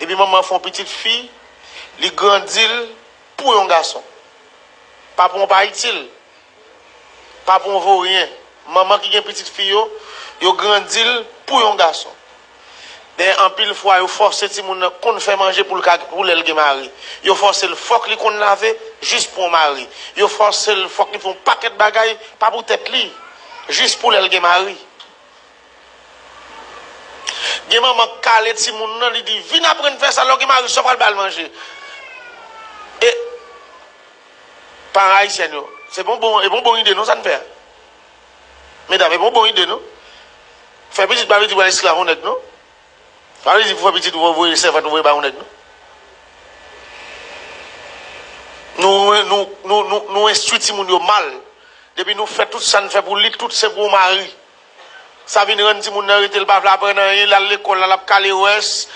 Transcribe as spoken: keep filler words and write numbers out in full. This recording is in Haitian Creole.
Depi manman fè yon pitit fi, li grandi l pou yon gason. Papon pa itil. Papon vo ryen. Manman ki gen pitit fi yo, yo grandi l pou yon gason. Dayè, anpil fwa, yo fòse timoun nan konn fè manje pou l ka, pou lè l gen mari. Yo fòse l fòk li konn lave jis pou yon mari. Yo fòse l fòk li fè yon pakèt bagay, pa pou tèt li, jis pou lè l gen mari. Gen manman k kale timoun nan, li di, vin aprann fè sa, lè w gen mari, sa w pral ba l manje. E, paran ayisyèn yo, se pa yon bon, e pa yon bon ide non sa n fè a. Medam, e pa yon bon ide non. Fè pitit pa vle di pral esklav yon nèg non. Pa vle di pou fè pitit ou voye sèvant ou voye ba yon nèg non. Nou, nou, nou, nou, nou enstwi timoun yo mal. Depi nou fè tout sa n fè pou li, tout se pou yon mari. Sa vin rann timoun nan rete, l pa vle aprann anyen, l al lekòl la, l ap kale wès,